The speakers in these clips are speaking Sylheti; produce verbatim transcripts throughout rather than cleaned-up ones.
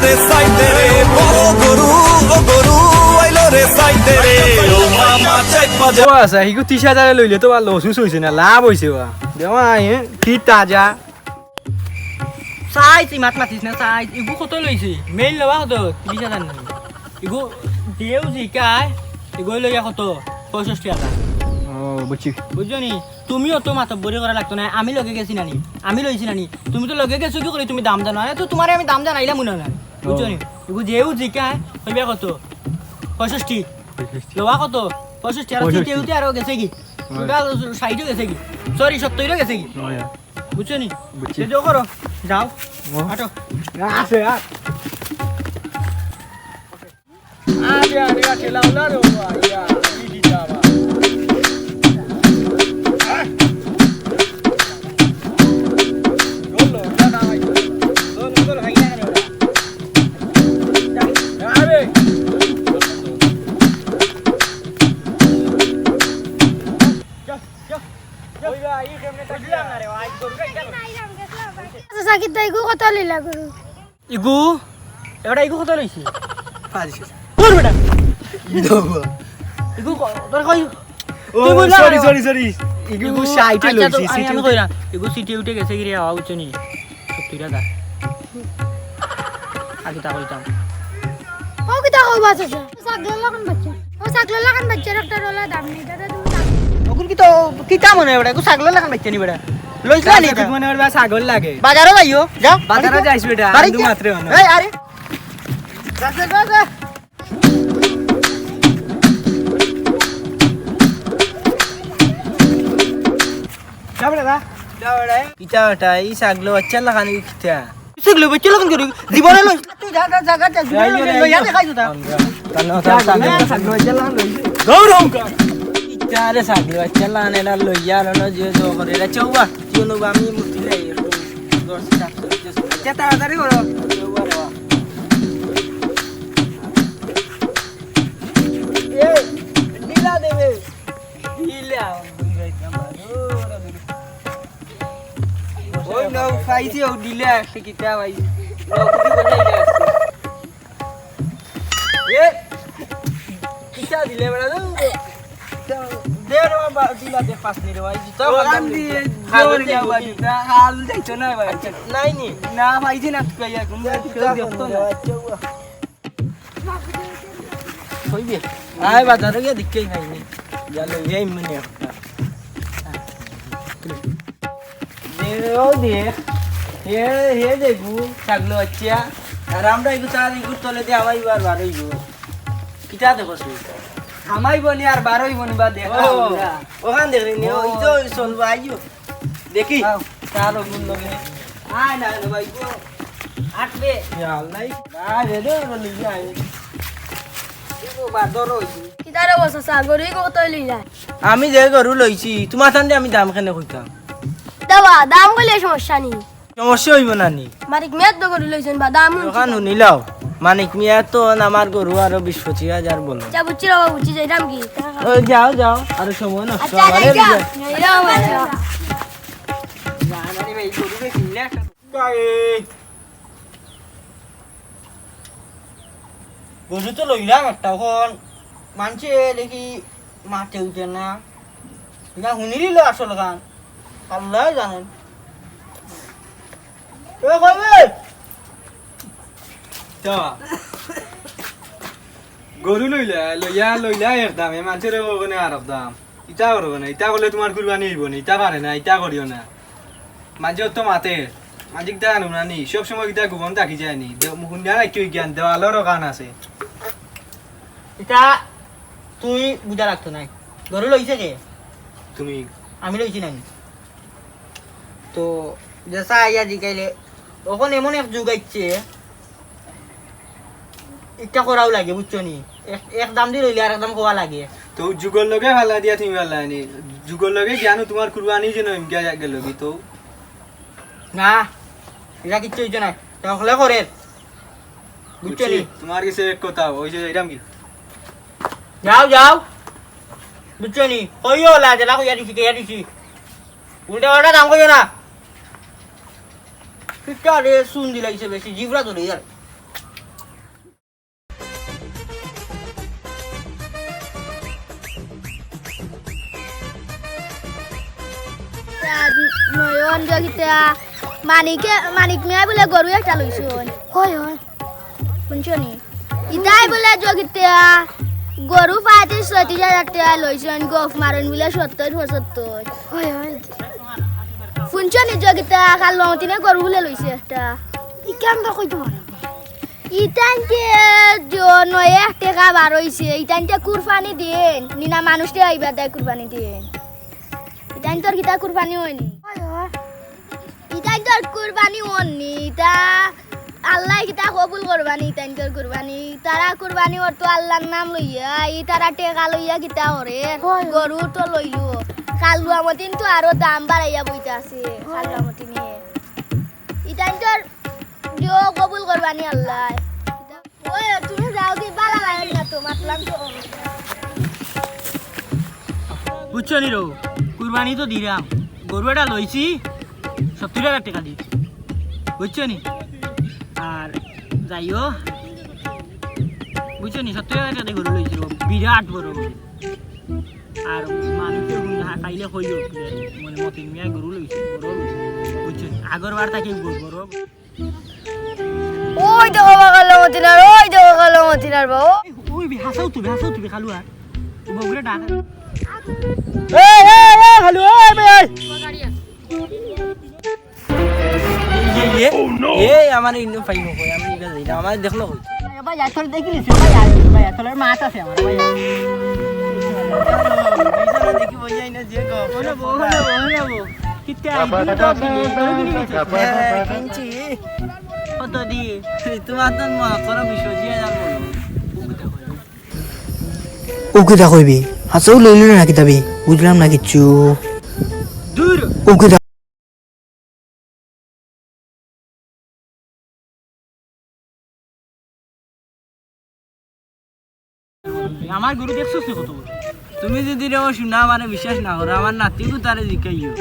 রে সাইতে রে, ও গরু, ও গরু, আইলো রে সাইতে রে, ও মামা চাইত মাজা। ও আচ্ছা, হিগু তিরিশ হাজারে লইলে তো আর লস অইছে না, লাভ অইছে বা। দেওয়া, এ, কি তাজা। সাইজ, ই মাত মাতিস না, সাইজ। ইগু কত লইছে? মেইন লওয়া কত? তিরিশ হাজার নানি? ইগু দিয়েও জিকায়, ইগু লইয়া কত? পঁয়ষট্টি হাজার। ও, বুঝছি। বুঝছো নি? তুমিও তো মাতব্বরি করা লাগতো না, আমি লগে গেছি নানি, আমি লইছি নানি। তুমি তো লগে গেছো কি করি, তুমি দাম জানো? আরে তো তুমারে আমি দাম জানাইলাম মনে হয় না। বুঝছো নি? ইগু যেও জিকায়, কইবা কত? পঁয়ষট্টি। পঁয়ষট্টি। লওয়া কত? পঁয়ষট্টি। আর পঁয়ষট্টি। চিটে উঠে আরো গেছে কি? হয়। ওটা ষাইটও গেছে কি? সরি, সত্তরও গেছে কি? হয়। বুঝছো নি? বুঝছি। সে যাও করো, যাও। ও। আটো। আছে, আর। আরে, আরে, আরে, লাও, লাও রে বাবা, ইয়া, কি দিতা আবার? গোল, গোল, ভাই, গোল, গোল, ভাই, না রে বাবা। আরে। যাও, যাও, যাও। ওই ভাই, এই কেমনে করলাম না রে ভাই, গরু গাইতে। আচ্ছা, সাকিব ভাই, গো কত লিলা গরু? ইগু, এবারে ইগু কত লইছি? পাঁচ হাজার। দূর বেটা। ইগু দেবো। ইগু ক-, তোর কই? ও, তুই বুঝলা sorry, না? Sorry, sorry। ইগু ইগু, ষাইটে আচ্ছা, তো লইছি, আমি, সিটি আমি উঠে। কইরা, ইগু সিটি উঠে গেছে কি রে, আওয়া উঠছে নি? সত্তর হাজার। আগে তা কইতাম। ও কিতা কইবা চাচা? ছাগলর লাখান বাচ্চা। ও ছাগলর লাখান বাচ্চা, একটা ডলার দাম নেই, দাদা, তুমি দাম নেই। ওগুন কি তো, কিতা মনে হয় বেটা? এগু ছাগলর লাখান বাচ্চা নি বেটা? লইছ না নি? ছাগল মনে হয় বেটা, ছাগল লাগে। বাজারো যাইও, যাও। বাজারো যাইছ বেটা, বাড়ি আন্দু যা। মাত্রে অনো। এই, আরে। যা, যা, যা, যা। যা বেটা, যা। যা বেটা। কিতা বেটা, ই ছাগলর বাচ্চার লাখান কিতা? ছাগলর বাচ্চার লাখান করি? জীবনে লইছ না। তুই যা, যা, যা, যা, যা, যা, যা, লইয়া যা। দেখাই তো তা। যা, যা, যা, ছাগলর বাচ্চার লাখান লইছে। গৌরব কর। ইতারে ছাগলর বাচ্চার লাখান এরা লইয়া আর অনো যে জো করে, এরা চৌবা, কি হলো বা, আমি মুতি লাই, একটু দশ সাত করে দিতেছি। আচ্ছা, তাড়াতাড়ি করো। চৌবা রে বা। এই, ঢিলা দেবে। ঢিলা, ওই ভাই, আমার, ওরা ওই নাও, পাইছি, ও ঢিলা একটা কিতা ভাই। এ, কিতা দিলে বেটা, দে, দে রে বাবা, ঢিলা দে, পাস নি রে ভাই, জুতা ও, বান্ধা আন দিয়ে, হাল জোর যাও ভাই, জুতা, হাল যাইতো না ভাই। আচ্ছা, নাই নি? না, পাইছি না, তুই এখন জুতা কেউ দেখতো না। বান্ধা, আচ্ছা, উয়া। কইবে? আয় বাজারো গিয়া দেখি নাই নি। গেল এই মানে একটা। দে, ও দে। হে, হে দেখু, ছাগলর বাচ্চা। আর আমরা এগু তার এগুর তলে দিয়ে হামাইবো আর বারইবো। কিতা দেখো তুই? হামাইবো নি আর বারইবো নি বা দেখা ও, আমরা। ওখান দেখলি নি, ও। ওই তো চলবো, আইও। দেখি। আও। তার ওগুন লগে। আয় না, না ভাই, গো। আটবে। খেয়াল নাই। আয় রে, দে, ওগুন লগে আয়। কি গো, বা, ধরো ওই। কিতারে বসা, সা, গরু গো তৈলি যায়। আমি যে গরু লইছি, তোমার সামনে আমি দাম কেনে কইতাম? দেবা, দাম কইলে সমস্যা নি। সমস্যা হইব না নি? মালিক মিয়ার তো গরু লইছেন বা দাম হুনছি ওখান তো। হুনিলাও, মানিক মিয়া তো আমার গরু আরো বিশ পঁচিশ হাজার বলে। আচ্ছা, বুঝছি রে বাবা, বুঝছি, যাইতাম কি? ও, যাও, যাও, আরো সময় নষ্ট আচ্ছা, আমার এই যাইতাম। যে যাইতাম, আচ্ছা। না, না রে ভাই, গরু রে কিনলে একটা। এই, গরু তো লইলাম একটা, এখন মানছে দেখি মাতে উঠে না। এটা হুনিলিল আসল গান, আল্লাহ জানেন। এ কইবে? তো, গরু লইলা, লইয়া, লইলা এক দামে, মানষের ওখানে আর এক দাম। ইটা করবো না, ইটা করলে তোমার কুরবানি হইব না, ইটা পারে না, ইটা করিও না। মাঝে তো মাতে, মাঝে কিতা জানো না নি, সব সময় কিতা গোপন থাকি যায় নি, দে-, মুখ হুনিয়া রাখি ওই জ্ঞান, দেওয়ালেরও কান আছে। ইটা তুই বুঝা লাগতো নাই, গরু লইছে কে? তুমি। আমি লইছি না নি। তো যেসা আইয়া জিকাইলে, অখন এমন এক যুগ আইছে, ইটা করাও লাগে, বুঝছো নি? এক, এক দাম দি লইলে আর এক দাম কওয়া লাগে। তো যুগর লগে ফালা দিয়া তুমি ফালা নি। যুগর লগে জ্ঞানও তোমার কুরবানি যেন এমকে গেল কি তো? না, এটা কিচ্ছু হইতো না। তা হলে করে। বুঝছো নি? বুঝছি, তোমার কাছে এক কথা, ওই যে এরম কি? যাও, যাও। বুঝছো নি? কইও লা, যেলা কইয়া দিছি, কইয়া দিছি। উল্টা পাল্টা দাম কইও না। কিচ্ছু আরে শুন দিলাইছে বেশি, জিভরা ধরে যার। নয়ন যে কিতা, মানিকে, মানিক মিয়ায় বুলে গরু একটা লইছইন। অয়, অয়। হুনছো নি? ইতায় বুলে যে কিতা, গরু পঁয়ত্রিশ ছয়ত্রিশ হাজার টেকা লইছইন, গফ মারইন বুলে সত্তইর পঁচাত্তইর। অয়, অয়। হুনছো নি যে কিতা, কাল্লু মতিনে গরু বুলে লইছে একটা। ইখান তো কইতে পারো। ইতাইনতে যে নয় এক টেকা বার অইছে, ইতাইনতে কুরবানি দিন, নি না মানুষরে আইবা দেয় কুরবানি দিন। ইতাইনতর কিতা কুরবানি অয়নি? অয়, অয়। ইতাইনতর কুরবানি অয়নি, ইতা আল্লায় কিতা কবুল করবা নি ইতাইনতর কুরবানি? তারা কুরবানি করতো আল্লার নাম লইয়া, ই তারা টেকা লইয়া কিতা করে? অয়। গরু তো লইলো, কাল্লু মতিন তো আরো দাম বাড়াইয়া বইতা আছে, অয়। কাল্লু মতিনে। ইতাইনতর দিও কবুল করবা নি আল্লায়। ওই, তুমি যাও কি, বালা লাগে না তো, মাতলাম তো। বুঝছো নি রো, কুরবানি তো দিলাম, গরু এটা লইছি সত্তইর হাজার টেকা দি, বুঝছো নি? আর যাইও, বুঝছো নি, সত্তইর হাজার টেকা দি গরু লইছি রো, বিরাট বড় গরু। আর মানুষে গুণ হা-, খাইলে কইও যে, মানে, মতিন মিয়ায় গরু লইছে, বড় গরু, বুঝছো নি? আগর বার থাকি গরু, বড়। ওই দেখো বা কাল্লু মতিন আর, ওই দেখো কাল্লু মতিন আর বা, ও। ওই বে, হাছাউ তো বে, হাছাউ তো বে, কাল্লু আর। ও বগুড়া ডাক। এই, এই, এই, কাল্লু, এই, বে, এই। ইয়ে, ইয়ে। এই, আমার ইনো পাইমু কই, আমি ইবা যাই না, আমার দেখলো কই। ভাই, ভাই, আসলে দেখিলিছি, ভাই, ভাই, আসলে মাছ আছে আমার, ভাই। দেখি, বুঝাই না, যে গো। ওরে বউ, ওরে বউ, ওরে বউ। কিতা, এই দুটো দিলে, দুটো দিলে কিনছো? হ্যাঁ, কিনছি। কত দিয়ে? তোমার তো মা, করো বিশ পঁচিশ হাজার বলো। ও কিতা কইবি? হাছাউ লইল না কিতা বে? বুঝলাম না কিচ্ছু। দূর। ও কিতা? আমার গরু দেখছস নি কত বড়? তুমি যদি রে ও শুনা আমারে বিশ্বাস না করো, আমার নাতি পুতারে জিকাইও।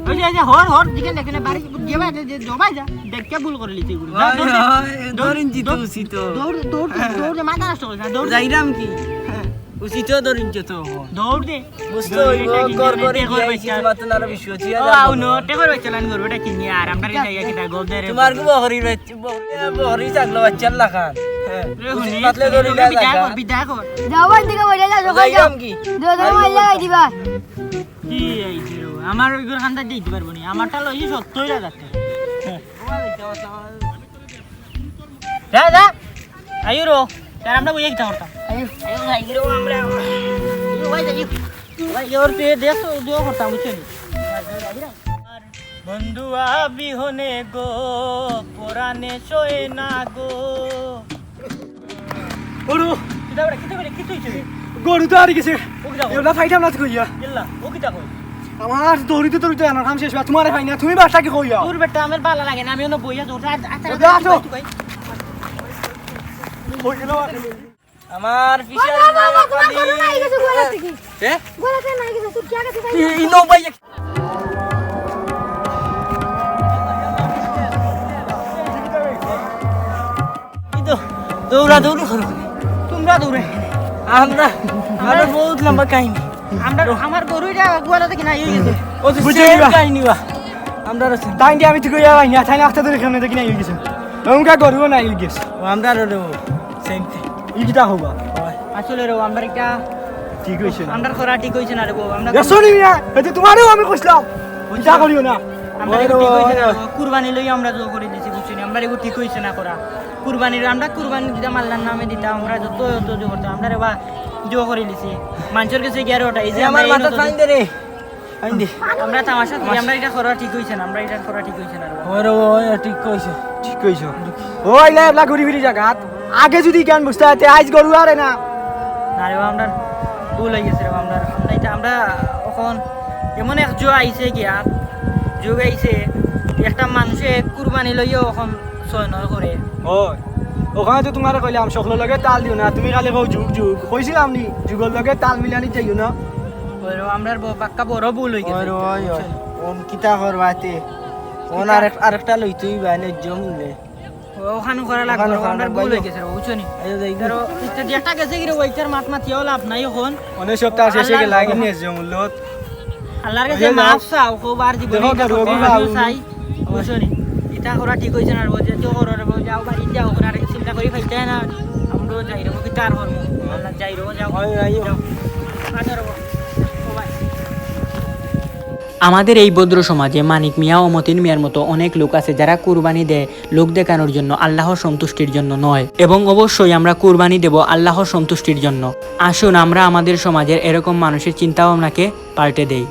ওই যে, এই যে, হর, হর, দিকে দেখে না, বাড়ি, যে বাড়ি, যে, যে, জবাই যা, দেখে ভুল করে লিতে গরু। ওই, দৌড় দে। ওই, দৌড়, দৌড় ইঞ্চি তো দৌড়, উচিত। দৌড়, দৌড়, দৌড়, দে, মাথা নষ্ট করিস না, দৌড় দে। যাইরাম কি? হ্যাঁ। উচিত দৌড় ইঞ্চি তো। দৌড় দে। বুঝছো, দৌড় ওই দে, গো, টেকা গর গর নিয়ে, ইঞ্চি টেকা আইছি, বাচ্চা। তোমার তো আরো বিশ পঁচিশ হাজার ও, আউ লাগবো। নো, টেকা রয়েছে লাইন করবো, এটা কিনি আর আমরা ঠিক আছে। কিটা গো দে রে। তোমার কি বকরি রয়েছে? বকরি, বকরি ছাগল বাচ্চার লাখান। হ্যাঁ। রে, হুনি, মাতলে হুনি, ধরি হুনি, না বিদায় জাগা। কর, বিদায় কর। যাও, ওই দিকে বইলে যাও, সকাল যাও। যাইলাম কি? দে, দে, আরে, মাইলা বাবা। দিবা। কি এই যে, আমার ওই ঘর খান্দা দিতে পারবো নি, আমারটা লইছি সত্তর হাজার টেকা। হ্যাঁ। যা, যা। আইও রো, তার আমরা বইয়া কিতা করতাম? আইও। আইও, আইও রো, আমরা। আইও, ভাই, আইও। ভাই, ওর পেয়ে দেখ তো, দোয়া করতাম, বুঝছো নি? বন্ধুয়া বিহনে গো, পরাণে সয়ে না গো। ওরু। কিতা বেটা, কিতা বেটা, কিতা হইছে রে? গরু তো হারি গেছে। ও কিতা কয়? এগুলা ফাইটাম না তো কইয়া। কিল্লা, ও কিতা কয়? আমার দৌড়িতে দৌড়িতে আনার কাম শেষ, তোমারে পাই না, তুমি বাসা কি কইয়া? দূর বেটা, আমার বালা লাগে না, আমি অনো বইয়া দৌড়। আ, আ, ও যা তো। হই গেল। আমার ও পিছার বাবা, বাবা, তোমার খালি গরু নাই গেছে, গোয়ালা থেকে। হ্যাঁ? গোয়ালা থেকে নাই গেছে, তুই কে গেছে, ভাই? ই, ই, নো ভাই। এই তো, দৌড়াদৌড়ি করো। তোমরা দৌড়ে। আমরা, আমরা বহুত লম্বা কাহিনী। আমরা, আমার গরুটা গোয়ালা থেকে নাই হয়ে গেছে। ও তো বুঝে same নিবা। কাহিনী বা। আমরা রয়েছে। তাই দিয়ে আমি ঠিক হয়ে যাই না, তাই না, আস্তে ধরে কেমনে দেখি নাই হয়ে গেছে। ওমকা গরুও নাই হয়ে গেছে। ও, আমরা আরো দেবো। Same thing। ই কিতা হবা? ওই। আসলে রে, আমরা একটা ঠিক হইছে না। আমরা করা ঠিক হইছে না রে বউ। আমরা এ, শুনি না, এই যে তোমারেও আমি কইছিলাম, বুঝছো? ইটা করিও না। আমরা ওই এগু রে, ঠিক হইছে ওই না, রে। কুরবানি লই আমরা জো করে দিছি, বুঝছো নি? আমরা এগু ঠিক হইছে না করা। কুরবানির, আমরা কুরবানি দিতাম আল্লাহর নামে দিতাম, আমরা যত, যত জো করতাম, আমরা রে বা জো করে দিছি। মানুষের কাছে গিয়ে আর ওটা, এই যে এ, আমরা আমার এই মাথা নতুন টাইন দে রে। আইন দে। আমরা তামাশা করি, আমরা ইটা করা ঠিক হইছে না, আমরা ইটা করা ঠিক হইছে না রে বা। ওই রে, ওই, ওই, ঠিক কইছো। ঠিক কইছো। ও আইলা, এবলা ঘুরি ফিরি জাগাত। আগে যদি জ্ঞান বুঝতে হইতে, আইজ গরু আরে না। না রে বা, আমরা ভুল হয়ে গেছে রে বা, আমরা, আমরা ইটা, আমরা এখন এমন এক যুগ আইছে গিয়া, যুগ আইছে, একটা মানুষে কুরবানি লইয়াও এখন ছয় নয় করে। ওই, ওখানে তো তোমারে কইলাম, সকলের লগে তাল দিও না, তুমি খালি কও যুগ, যুগ। কইছিলাম নি, যুগর লগে তাল মিলানি যাইও না। ওই রে, আমরার ব-, পাক্কা বড় ভুল হয়ে গেছে। ওই রে, ওই, ওই। ওন কিতা করবা তে? ওন কিতা? আরেক-, আরেকটা লইতেই বা, ন্যায্য মূল্যে। ও, ওখানে করা লাগবে, ওখানে ওর করা আমরার লাগবে। ভুল হয়ে গেছে রে, বুঝছো নি? এই যে, এই যে। ধরো, ইত্যাদি একটা গেছে কি রে, ওইটার মাত মাতিয়াও লাভ নাই এখন। অনেক সপ্তাহ শেষে আল্লাহর গেলা, কি হুকুম। ন্যায্য মূল্য? আল্লাহর কাছে মাফ চাও, খুব আর জীবনে ইতা করতাম না। চাই, বুঝছো নি? ইতা করা ঠিক অইছে না, বুঝছো? যাও বাড়ি যাও, আর চিন্তা করি পাইতায় না। আমরা যাই রে, কিতা আর করমু? আল্লাহ যাই রে, যাও। যাও। আচ্ছা রে, ও ভাই। আমাদের এই ভদ্র সমাজে মানিক মিয়া ও মতিন মিয়ার মতো অনেক লোক আছে, যারা কুরবানি দেয় লোক দেখানোর জন্য, আল্লাহর সন্তুষ্টির জন্য নয়। এবং অবশ্যই আমরা কুরবানি দেব আল্লাহর সন্তুষ্টির জন্য। আসুন, আমরা আমাদের সমাজের এরকম মানুষের চিন্তা ভাবনাকে পাল্টে দেই।